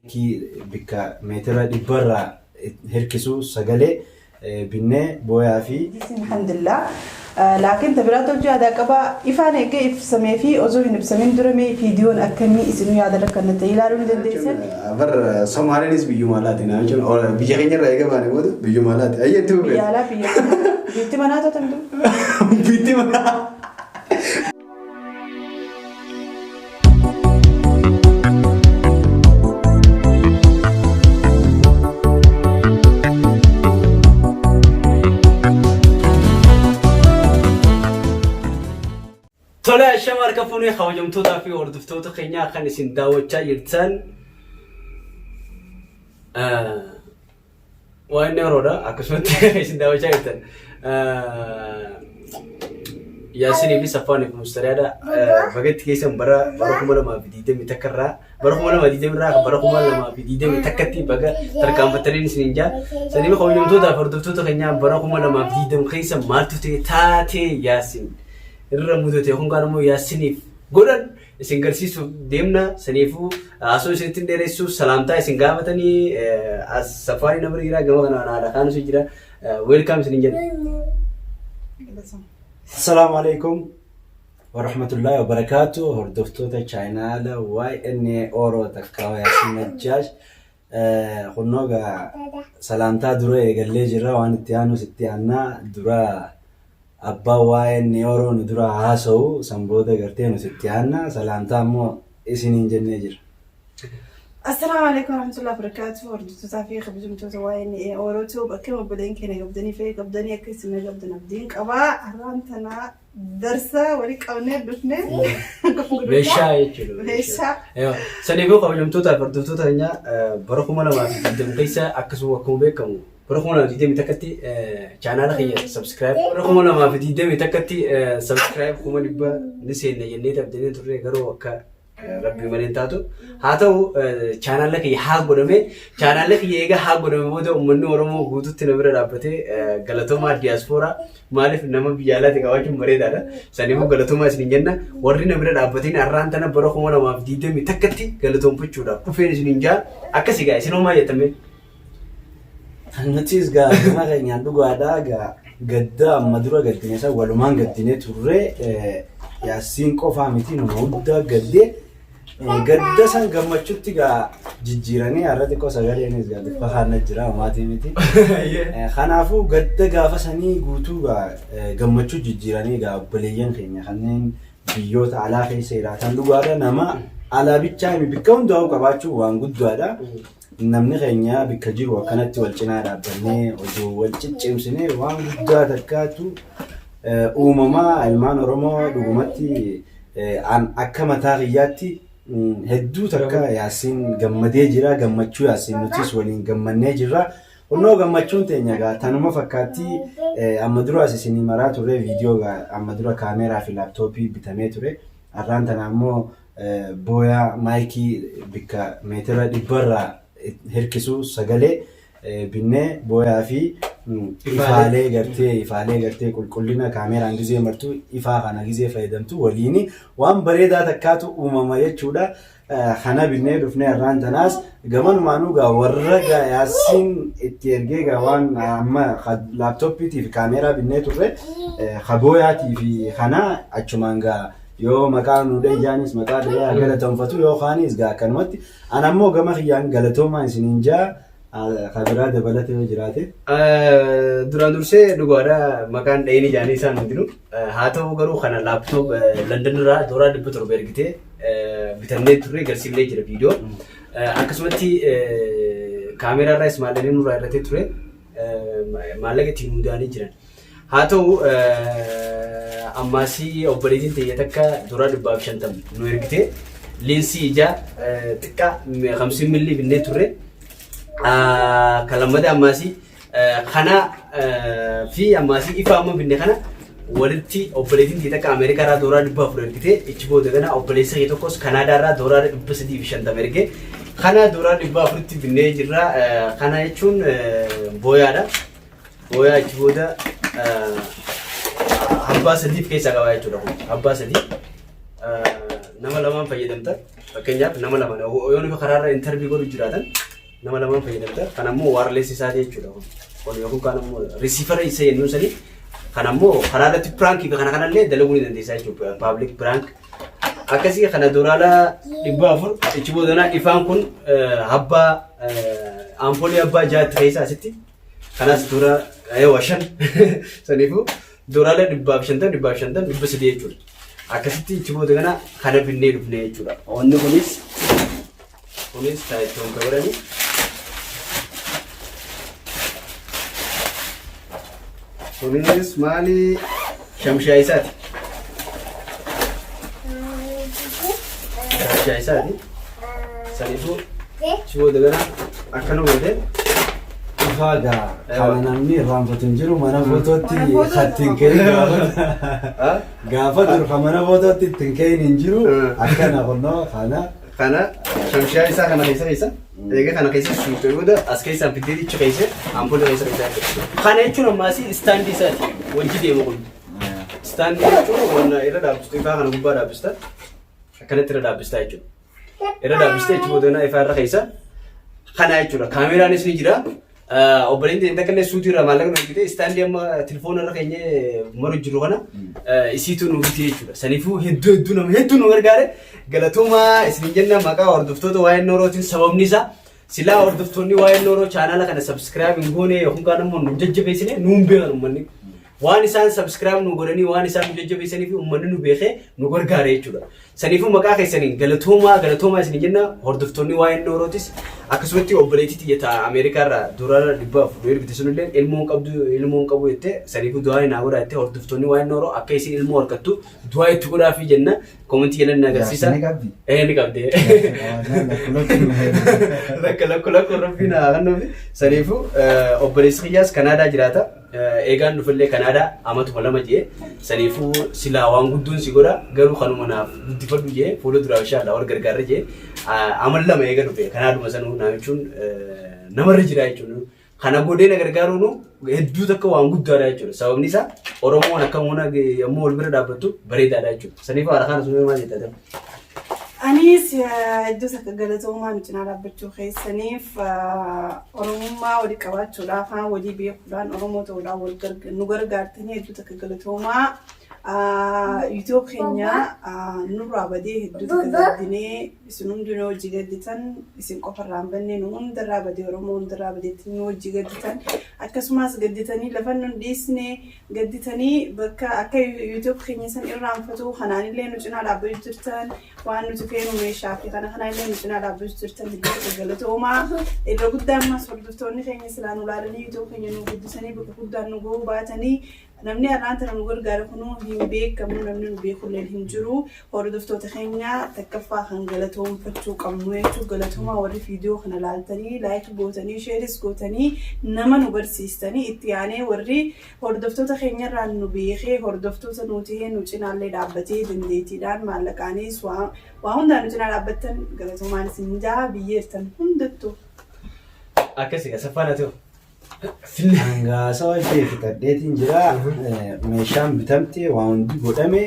Bikka meetira dhibbarraa hirkisu sagalee binnee booyaa fi. Alhamdulillah. Laakiin ta biraa tolchuu yaadaa qaba. Ifaan eegee ibsamee fi osoo hin ibsamin dura mee viidiyoon akkamii isinuu yaada rakkanna ta'e ilaaluu ni dandeessan. Bar Somaaleenis biyyuma alaati naa jechuun biyya keenya irraa eega baane booda biyyuma alaati. Ayyee itti fufee. Biyya alaa biyya biitti manaa tootamtu. Biitti manaa. Tole ashama harka fuunee kabajamtootaa fi hordoftoota keenyaa kan isin daawwachaa jirtan waan inni yeroodha akkasumatti isin daawwachaa jirtan Yaasinii fi Safwaanii fi Mustariyaadha. Bagatti keessan bara bara 2021 irraa bara 2020 irraa bara 2021tti baga tarkaanfattaniin isiniin jaa. Sanii kabajamtootaa fi hordoftoota keenyaa bara 2020 keessa maaltu ta'e taatee Yaasin irra mudate kun kaan immoo Yaasiniif godhan isin garsiisuuf deemna. Saniifuu haasoo isinitti hin dheeressu salaamtaa isin gaafatanii as Safaanii nama jira gama kanaan haadha kaanusu jira. Weelkaam isinin jedha. Assalaamu alaikum warahmatullahi wabarakaatu. Hordoftoota chaayinaala YNA Oro takka Yaasin Najjaash. Kunnoo gaa salaamtaa dura eegallee jirra waan itti aanus itti aannaa dura abbaan waa'ee Oro nu dura haasa'u san booda gartee nuti itti aanna salaamtaa immoo isiniin jennee jira. Assalaamu alaikum warahmatullahi wabarakatuh. Hordoftootaa fi kabajamtoota waa'ee Orotoo bakka obboleen keenya qabdanii fi qabdanii akka isin qabdan abdiin qabaa. Har'aan tana darsa walii qabnee dhufne. Meeshaa jechuudha. Meeshaa. Saniifuu kabajamtoota fi hordoftoota keenya bara 2020 keessa akkasuma akkuma beekamu bara 2021tti chaanaala keenya subscribe bara 2021tti subscribe 100,000 ni seenna jennee abdannee turre garuu akka rabbii malee hin taatu. Haa ta'u chaanaala kiyya haa godhame. Chaanaala kiyya eega haa godhame booda uummanni Oromoo guututti na bira dhaabbatee galatoomaa diyaaspooraa maaliif nama biyya alaatti qabaachuun bareedaadha. Saniifuu galatoomaa isin jenna. Warri na bira dhaabbatiin har'aan tana bara 2021tti galatoomfachuudhaaf dhufeen isin jaa. Akkasii gaa isin homaa jettame. Nutis gaa gama keenyaan dhugaadha gaa gadda amma dura gaddine san walumaan gaddine turre Yaasiin qofaa miti nama hunda gaddee gadda san gammachuutti gaa jijjiiranii har'a xiqqoo sagaleenis gaa bifa haana jira homaatii miti. Kanaafuu gadda gaafa sanii guutuu gaa gammachuu jijjiiranii gaa obboleeyyan keenya kanneen biyyoota alaa keessa jiraatan dhugaadha nama alaa bichaa bikka hundaa'u qabaachuu waan guddaadha. Namni keenya bikka jiru akkanatti wal cinaa dhaabbannee osoo wal ciccimsinee waan guddaa takkaatu uumamaa ilmaan Oromoo dhugumatti an akka mataa kiyyaatti hedduu takka Yaasiin gammadee jira gammachuu Yaasiin nutis waliin gammannee jirra. Kunnoo gammachuun teenya gaa tanuma fakkaatti amma duraas isinii maraa turre viidiyoo gaa amma dura kaameeraa fi laaptooppii bitamee ture. Har'aan tana ammoo booyaa maayikii bikka meetira dhibbarraa hirkisu sagalee binnee booyaa fi ifaalee gartee qulqullina kaameeraan gizee martu ifaa kana gizee fayyadamtu waliin waan bareedaa takkaatu uumama jechuudha. Kana binnee dhufnee har'aan tanaas gamanumaanuu gaa warra gaa Yaasiin itti ergee gaa waan amma laaptooppiitii fi kaameeraa binnee turre ka booyaatii fi kana achumaan gaa yoo maqaa nu dhahee maqaa dhahee haa galateeffatu yookaanis gaa akkanumatti an ammoo gama kiyyaan galatoomaa isiniin jaa ka biraa dabalate yoo jiraate. Duraan dursee dhugaadha maqaan dhaheen ijaanii isaan hundinuu haa ta'u garuu kana laptop London irraa doolaara 700 ergitee bitannee turre garsiifnee jira viidiyoo. Akkasumatti kaameeraa irraas maallaqni nurraa irratee ture maallaqa ittiin hundaa'anii jiran. Haa ta'u ammaasii obboleettiin teenya takka doolaara 150 nu ergite leensii ijaa xiqqaa 50 millii binnee turre. Kan lammataa ammaasii kana fi ammaasii ifa amma binne kana walitti obboleettiin tiyya takka Ameerikaa irraa doolaara 400 ergite ichi booda gana obboleessa kee tokkos Kanaadaa irraa doolaara 350 erge kana doolaara 400tti binnee jirra. Kana jechuun booyaadha. Booyaa achi booda abbaa sadiif keessaa qaba jechuudha kun abbaa sadii nama lamaan fayyadamta. Fakkeenyaaf nama lama yoo nufi karaarra interview godhu jiraatan nama lamaan fayyadamta. Kan ammoo wireless isaati jechuudha. Kun yookiin kaan ammoo receiver isa jennuun sanii kan ammoo karaa irratti prankii fi kana kanallee dalaguu ni dandeessaa jechuudha. Public prank. Akkasii kana doolaara 400 ichi boodana ifaan kun abbaa ampoolii abbaa jaatti keessa asitti kanas dura eewa shan saniifuu doolaara 150 150 300 jechuudha. Akkasitti ichi booda kana kana binnee dhufne jechuudha. Wanni kunis taayitoon godhani. Kunis maali? Shamshaa isaati. Shamshaa isaati. Saniifuu achi booda gara akkana godhe. Ifaa gaa kana namni irraanfatu hin jiru mana footootti Mana footoo ittiin ka'in gaafa gaafa dur kan mana footootti ittiin ka'in hin jiru akkana kunnoo kana. Kana shamshaa isaa kana keessa keessa eega kana keessa suutee booda as keessaan fiddee dicha keessa ampoolii keessa keessa jechuudha. Kana jechuun ammaas istaandii isaati wajji deema kun. Istaandii jechuun wanna irra dhaabbistu ifaa kana gubbaa dhaabbista. Akkanatti irra dhaabbista jechuudha. Irra dhaabbistee achi booda ifaa irra keessa kana jechuudha. Kaameraanis ni jira. Obboleettiin teenya takka illee suutii irraa maallaqa nu ergite istaandii amma telefoona irra keenyee maru jiru kana isiitu nu bitee jechuudha. Saniifuu hedduu hedduu nama hedduu nu gargaare galatoomaa isin jenna maqaa hordoftoota waa'ee noorootiin sababni isaa silaa hordoftoonni waa'ee nooroo chaanaala kana subscribe hin goone yookaan kaan immoo nu jajjabeessine nuun beekan uummanni. Waan isaan subscribe nu godhanii waan isaan nu jajjabeessanii fi uummanni nu beekee nu gargaare jechuudha. Saniifuu maqaa keessaniin galatoomaa galatoomaa isin jenna hordoftoonni waa'ee noorootis akkasumatti obboleettii tiyya ta Ameerikaa irraa doolaara 400 nu ergite sunillee ilmoon qabdu ilmoon qabu jette saniifuu du'aa naa godhaa jette hordoftoonni waa'ee nooroo akka isin ilmoo argattu du'aa itti godhaafii jenna koomentii jalan na agarsiisa. Jaarsa ni qabdi? Ee ni qabdi. Lakka lakku lakku rabbiin haa kennuufi. Saniifuu obboleessi kiyyaas Kanaadaa jiraata. Eegaan dhufellee Kanaadaa amatuma 2 jee saniifuu silaa waan guddoon si godha garuu kanuma naaf guddifadhu jee fuula duraa inshallah wal gargaarra jee amal 2 eega dhufe Kanaaduma sanuu naa jechuun namarra jira jechuun kana godhee na gargaaruun hedduu takka waan guddaadha jechuudha sababni isaa Oromoon akka muna yommuu wal bira dhaabbattu bareedaadha jechuudha saniifuu haala kana sun maal jettaa? Anis hedduu takka galatoomaa nu cinaa dhaabbachuu keessaniif Oromummaa walii qabaachuudhaaf afaan walii beekuudhaan Oromoo ta'uudhaan wal nu gargaartanii hedduu takka galatoomaa. YouTube keenya nurraa badee hedduu takka gaddinee isin hundinuu hojii gadditan isin qofarraa hin banne nu hundarraa badee Oromoo hundarraa badeetti nu hojii gadditan akkasumas gadditanii lafa nu hin dhiisne Gadditanii bakka akka YouTube keenya san irraanfatu kanaanillee nu cinaa dhaabbachuu jirtan waan nuti feenu meeshaa fi kana kanaallee nu cinaa dhaabbachuu jirtan hedduu tokko galatoomaa. Irra guddaa ammas hordoftoonni keenya silaa nu laalanii YouTube keenya nu guddisanii bakka guddaan nu gahuu baatanii namni har'aan tana nu gargaare kunuu hin beekamu namni nu beekulleen hin jiru. Hordoftoota keenya takkaffaa kan galatoomfachuu qabnu jechuun galatoomaa warri viidiyoo kana laaltanii like gootanii sheeris gootanii nama nu barsiistanii itti aanee warri hordoftoota keenyarraan nu beekee hordoftoota nuu tahee nu cinaallee dhaabbatee dandeettiidhaan maallaqaanis waa waa hundaan nu cinaa dhaabbattan galatoomaan isin jaa biyyeertan hundattuu. Akkasi egaa saffaan ati hoo? Hangaasawa ishee fixadheetiin jira. Meeshaan bitamte waa hundi godhame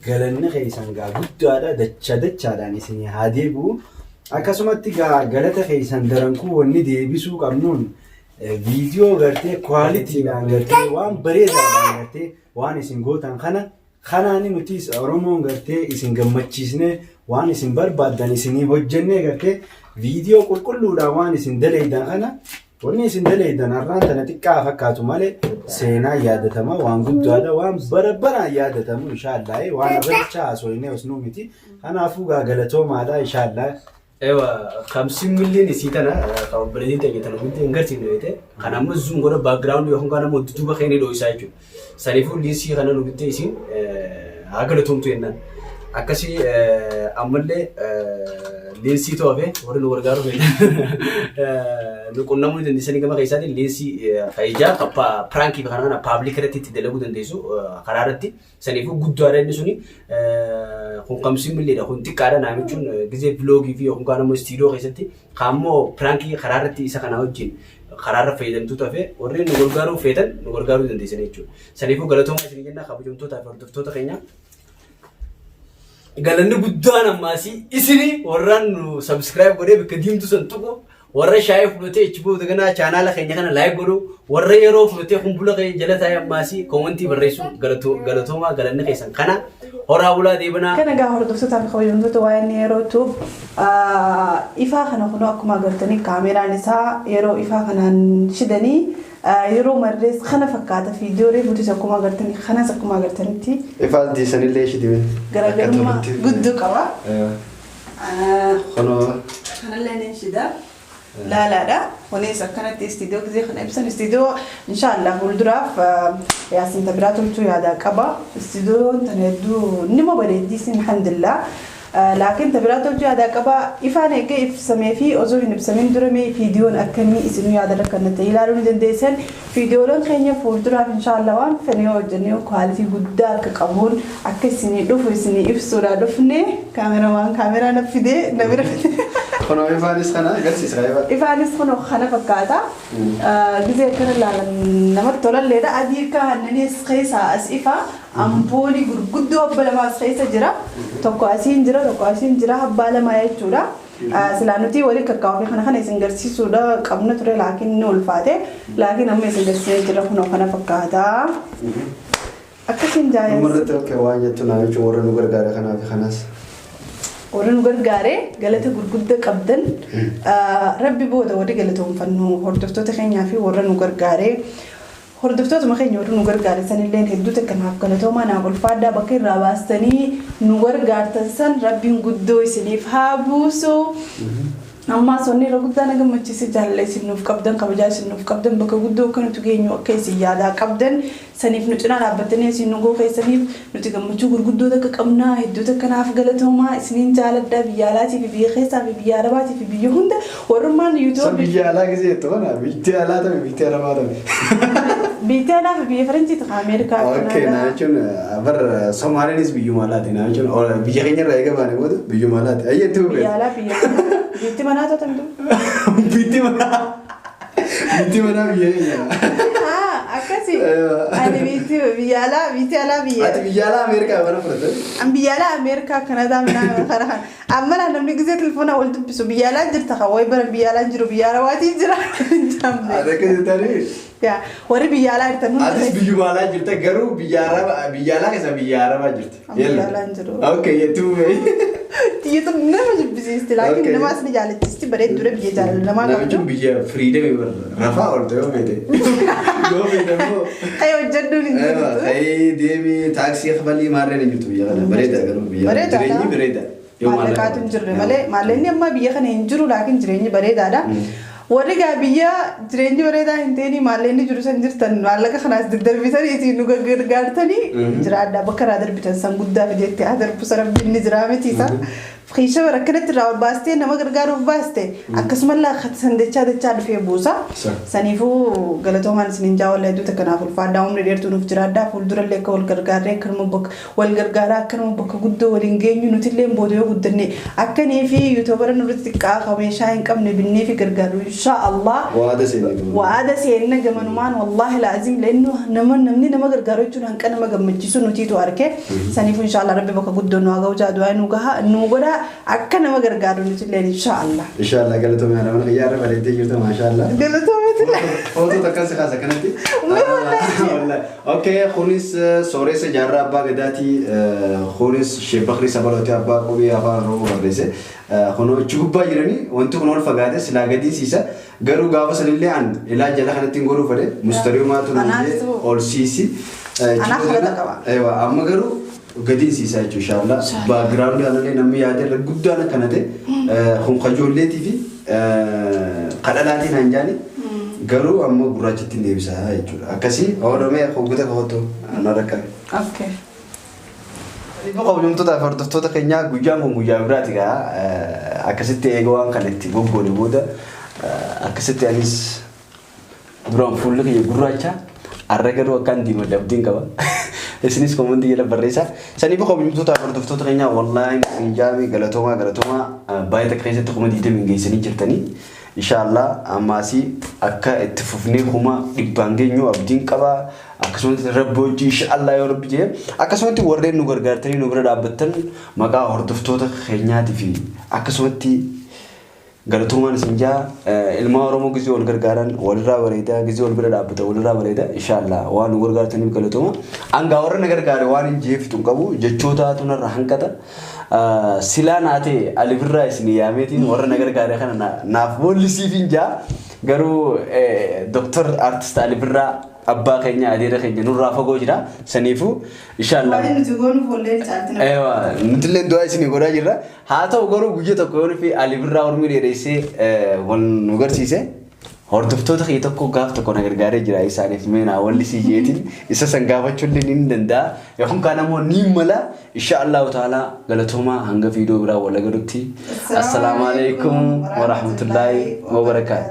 galanni keessan gaa guddaadha dacha dachaadhaan isin haa deebi'u. Akkasumatti gaa galata keessan darankuu wanni deebisuu qabnuun viidiyoo gartee kwaalitiidhaan gartee waan bareedaadhaan gartee waan isin gootan kana kanaani nutis Oromoon gartee isin gammachiisnee waan isin barbaaddan isinii hojjennee gartee viidiyoo qulqulluudhaan waan isin daleeydan kana wanni isin daleeydan har'aan tana xiqqaa fakkaatu malee seenaa yaadatama waan guddaadha waan bara baraan yaadatamu inshaallah waan irratti haasofnee osnuu miti kanaafuu gaa galatoomaadha inshaallah. Ewa kamsin milliin isii tana kan obboleettiin teenya tana hundi hin garsiifne beekte kan amma zoom godha background yookaan kan ammoo dudduuba keenya dhoo'isaa jechuudha. Saniifuu liinsii kana nu bittee isiin haa galatoomtu jennaan. Akkasii ammallee liinsii to'afe warri nu gargaaru feetan nu qunnamuu ni dandeessanii gama keessaatiin liinsii fayyijaa kan piraankii kana kana paablik irratti itti dalaguu dandeessu karaa irratti. Saniifuu guddaadha inni suni kun kamsi milliidha kun xiqqaadha naa jechuun gizee viloogii fi yookaan immoo istiidiyoo keessatti kaammoo piraankii karaa irratti isa kana wajjin karaa irra fayyadamtuu tafe warri nu gargaaruu feetan nu gargaaruu dandeessan jechuudha. Saniifuu galatoomaa isin jenna kabajamtootaa fi hordoftoota keenya. Galanni guddaan ammaasii isini warraan nu subscribe godhee bakka diimtuu san tuqu, warra shaayii fudhatee achi booda ganaa chaanaala keenya kana like godhu, warra yeroo fudhatee kumbula keenya jala taa'ee ammaasii commentii barreessu, galatoomaa. Galanni keessan kana. Horaa bulaa deebanaa. Kana egaa hordoftootaa fi kabajamtoota waa'ee yeroo tube ifaa kana kunoo akkuma agartanii kaameraan isaa yeroo ifaa kanaan shidanii yeroo marrees kana fakkaata. Viidiyoo reefuutis akkuma agartanii kanas akkuma agartanitti Ifaas diisanillee ishii garaagarummaa guddoo qaba. Kunoo. Kanallee ni shida. Laalaadha. Kunis akkanatti istiidiyoo gisee kana ibsan istiidiyoo inshaallah fuulduraaf Yaasin biraa tolchuu yaadaa qaba. Istiidiyoon tana hedduu nima bareeddii, alhamdulillah. Laakiin biraa tolchuu yaadaa qaba. Ifaan eegee ibsamee fi osoo hin ibsamin dura mee viidiyoon akkamii isinuu yaada akka ta'e ilaaluu ni dandeessan. Viidiyooleen keenya fuulduraaf inshaallah waan fedhe yoo hojjennee quality guddaa akka qabuun akka isinii dhufu isinii ibsuudhaa dhufne. Kaameramaan kaameraa na fidee na bira fide. Kunoo ifaanis kana agarsiisa ifaa. Ifaanis kun kana fakkaata. Gisee akkana ilaalan namatti tolalleedha. Adii akka aannanii as keessaa as ifa. Ampoolii gurguddoo abba lama as keessa jira. Tokko asiin jira, tokko asiin jira, abbaa lama jechuudha. Silaa nuti waliin kakkaa'uu fi kana kana isin garsiisuudha qabna ture, laakiin ni ulfaate. Laakiin amma isin garsiisee jira, kunoo kana fakkaata. Akkasiin jaayas. Dhumarratti okay waan jettu naa jechuun warra nu gargaare kanaaf kanas. Warri nu gargaare galata gurguddaa qabdan. Rabbi booda warri galatoonfannu hordoftoota keenyaa fi warra nu gargaare. Hordoftootuma keenya warri nu gargaare sanillee hedduu takka naaf galatoomaa, naaf ulfaadhaa. Bakka irraa baastanii nu gargaartan san Rabbiin guddoo isiniif haa buusu. Ammaas wanni irra guddaa na gammachiise jaalala isin nuuf qabdan, kabajaa isin nuuf qabdan, bakka guddoo akka nuti geenyu akka isin yaadaa qabdan saniif nu cinaa dhaabbattanii isin nu keessaniif nuti gammachuu gurguddoo takka qabnaa. Hedduu takka naaf galatoomaa, isiniin jaaladha. Biyya alaatii fi biyya keessaa fi biyya arabaatii fi biyya hunda warrummaan San YouTube biyya alaa gisee jettu kana biyya alaa ta'e, biyya arabaa ta'e. Biyya alaa fi biyya faranjiiti kan Ameerikaa. Okay, na jechuun bar Somaaliinis biyyuma alaati na jechuun biyya keenya irraa eega baane booda biyyuma alaati. Ayyee itti Biyya alaa biyya biyyatti manaa taatan Biitti manaa. Biitti manaa biyya keenya. Akkasi. Ani biitti biyya alaa, biitti alaa biyya. Ati biyya alaa Ameerikaa mana fudhatte? An biyya alaa Ameerikaa, Kanadaa, minaa kana kana. Amma laa namni gisee telefoona wal dubbisu biyya alaa jirta kan wayi bara biyya alaa jiru biyya arabaatii jira. Ati akkasi tarii. Yaa warri biyya alaa jirtan hundi Atis biyyuma alaa jirta, garuu biyya arabaa, biyya alaa keessa biyya arabaa jirta. An biyya alaa hin jiru. Okay, jettuu bee. Tiyyatu nama jibbisiisti, laakiin namaas ni jaalachiisti, bareeddudha, biyya jaalala namaa Nama qabdu. jechuun biyya freedomii barra. Rafaa oolte yoo feete. Yoo feete immoo. Ta'e hojjedhuun hin jirtu. Ta'ee deemii taaksii kafalii maarreen hin jirtu biyya kana. Bareeda garuu biyya. Bareedaadha. Jireenyi bareeda. Yoo Maallaqaatu hin jirre malee maallaqni amma biyya kana hin jiru, laakiin jireenyi bareedaadha. Warri gaa biyya jireenyi bareedaa hin ta'in maallaqni jiru san jirtan maallaqa kanaas daddarbitanii ittiin nu gargaartanii jiraadha. Bakka irraa darbitan san guddaa fideetti haa darbu sana, rabbiin ni jira miti isa. Kiisha bara akkanatti irraa ol baastee nama gargaaruuf baaste akkasumallee san dachaa dachaa dhufee buusa. Saniifuu galatoomaan isiniin jaa, walla hedduu takka naaf ulfaadhaa, umri dheertuu nuuf jiraadhaa. Fuuldurallee akka wal gargaarree akkanuma bakka wal gargaaraa akkanuma bakka guddoo waliin geenyu, nutillee booda yoo guddanne akkanii fi YouTubera nurratti xiqqaa kan meeshaa hin qabne binnee fi gargaaru insha Allah. Waada seenee. Waada seenna gamanumaan, wallahi laazim, leennu nama namni nama gargaaru jechuun hanqa nama gammachiisu nutiitu arke. Saniifuu insha Allah Rabbi bakka guddoo nu haa ga'u, jaa du'aa nu gaha nu godha akka nama gargaaru nutillee insha Allah. Inshallah, galatoomii haadha mana kiyyaa irra bareeddee jirta, maashaallah. Galatoomitillee. Footoo takkan si kaasa kanatti. Wallahi. Okay, kunis sooressa jaarraa abbaa gadaati. Kunis Sheek Bakrii Sabalooti, abbaa qubee afaan Oromoo barreesse. Kunoo achi gubbaa jiranii wanti kun ol fagaate silaa gadiin siisa. Garuu gaafa sanillee an ilaa jala kanatti hin godhuu fedhe mustariimaatu naan jee ol siisi. Anaaf fudhata qaba. Ewa, amma garuu gadiin siisaa jechuudha inshallah. Background kanallee namni yaada irra guddaan akkana ta'e kun kajoolleetii fi kadhalaatiin hanjaani garuu amma gurraachatti hin deebisaa jechuudha. Akkasii oolomee hogguta kakottu anaa rakkame. Okay. Kabajamtoota fi hordoftoota keenyaa, guyyaan kun guyyaa biraati gaa. Akkasitti eega waan kana itti goggoone booda akkasitti anis duraan fuulli kiyya gurraacha, har'a garuu akkaan diimadhe abdiin qaba. Isinis commentii jala barreessaa. Saniif kabajamtoota fi hordoftoota keenyaa, wallaahi isin jaami galatoomaa, galatoomaa. Baay'ee takka keessatti 20,000 geessanii jirtanii. Inshaallah ammaasii akka itti fufnee 100,000 geenyu abdiin qaba. Akkasumatti Rabbi hojii inshaallah yoo Rabbi jee akkasumatti warreen nu gargaartanii nu bira dhaabbattan maqaa hordoftoota keenyaatii fi akkasumatti galatoomaan isin jaa. Ilmaa Oromoo gizee wal gargaaran walirraa bareeda, gizee wal bira dhaabbatan walirraa bareeda. Inshaallah waan nu gargaartaniif galatooma. Angaa warra na gargaare waan hin jeefitu hin qabu, jechootaatu narra hanqata. Silaa naa ta'e Ali Birraa isin yaameetiin warra na gargaare kana naaf boollisiif hin jaa. Garuu Dr. Artist Ali Birraa abbaa keenya, adeera keenya nurraa fagoo jira. Saniifuu inshaallah. Waan nuti goonuuf wallee caalti nama. Ewa, nutillee du'aa isinii godhaa jirra. Haa ta'u garuu guyya tokko yoo nufi Ali Birraa urmii dheereessee wal nu garsiise, hordoftoota kiyya tokko gaaf tokko na gargaaree jira, isaaniif mee naa wallisii jeetiin isa san gaafachuullee ni danda'a. Yookaan kaan ammoo ni mala. Insha Allahu ta'ala galatoomaa, hanga viidiyoo biraa wal agarutti. Assalaamu alaikum warahmatullaahi wabarakaatu.